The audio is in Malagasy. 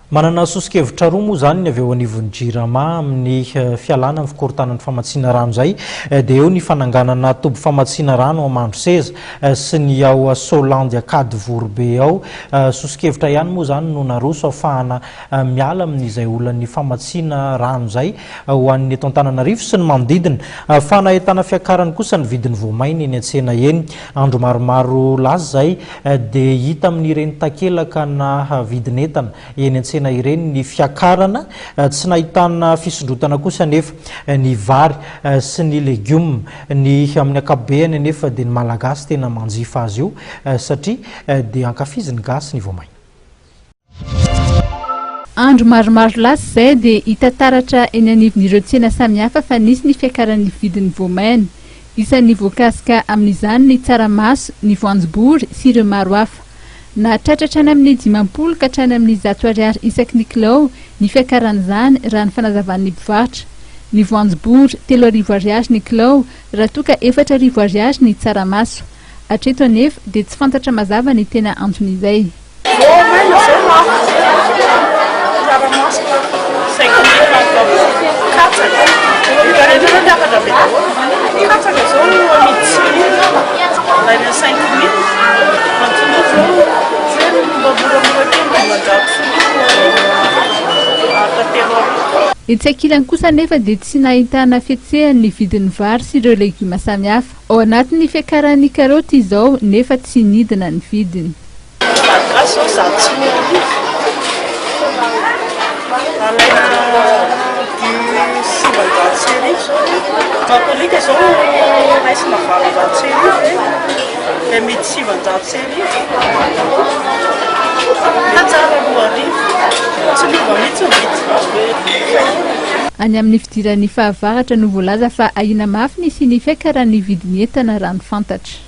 Manana soso-kevitra roa moa izany ny avy eo anivon'ny Jirama amin'ny fialana amin'ny fikorontanan'ny famatsiana rano izay dia eo ny fananganana toby famatsiana rano ao Mandroseza sy ny ao Solandy Ankadivoribe ao. Soso-kevitra ihany moa izany no naroso ahafahana miala amin'izay olan'ny famatsiana rano izay ho an'ny eto Antananarivo sy ny manodidina. Fa nahitana fiakarany kosa ny vidin'ny voamaina eny an-tsena eny. Andro maromaro lasa izay dia hita amin'ireny takelaka na vidin'entana eny an-tsena ireny ny fiakarana. Tsy nahitana fisondrotana kosa anefa ny vary sy ny legioma. Ny amin'ny ankapobeany anefa dia ny Malagasy tena manjifa azy io satria dia ankafizin'ny gasy ny voamaina. Andro maromaro lasa izay dia hita taratra eny anivon'ireo tsena samihafa fa nisy ny fiakaran'ny vidin'ny voamaina. Isan'ny voakasika amin'izany ny tsaramaso, ny voanjobory sy ireo maro hafa. Nahatratra hatrany amin'ny 50 ka hatrany amin'ny 100 ariary isaky ny kilao ny fiakaran'izany raha ny fanazavan'ny mpivarotra. Ny voanjobory, 3000 ariary ny kilao raha toa ka 4000 ariary ny tsaramaso. Hatreto anefa dia tsy fantatra mazava ny tena anton'izay. Voamaina zao lafo, tsaramaso lafo, cinq mille ny kapoaka, katsaka, rehetra rehetra zao miakatra be daholo, katsaka zao amidy six mille, alaina cinq mille, matsilo zao tsy hoe mba moramora kely 1500 ka 3000. Etsy ankilany kosa anefa dia tsy nahitana fihetsehany ny vidin'ny vary sy ireo legioma samihafa. Ao anatin'ny fiakaran'ny karaoty izao nefa tsy nidina ny vidiny. Vary gasy zao 2100, alaina 1905 zao, makolika zao raisina 1800 e, dia amidy 1900, katsaka 2000, tsy miova mihitsy ny vidiny. Any amin'ny fidiran'ny fahavaratra no voalaza fa ahiana mafy ny hisian'ny fiakaran'ny vidin'ny entana raha ny fantatra.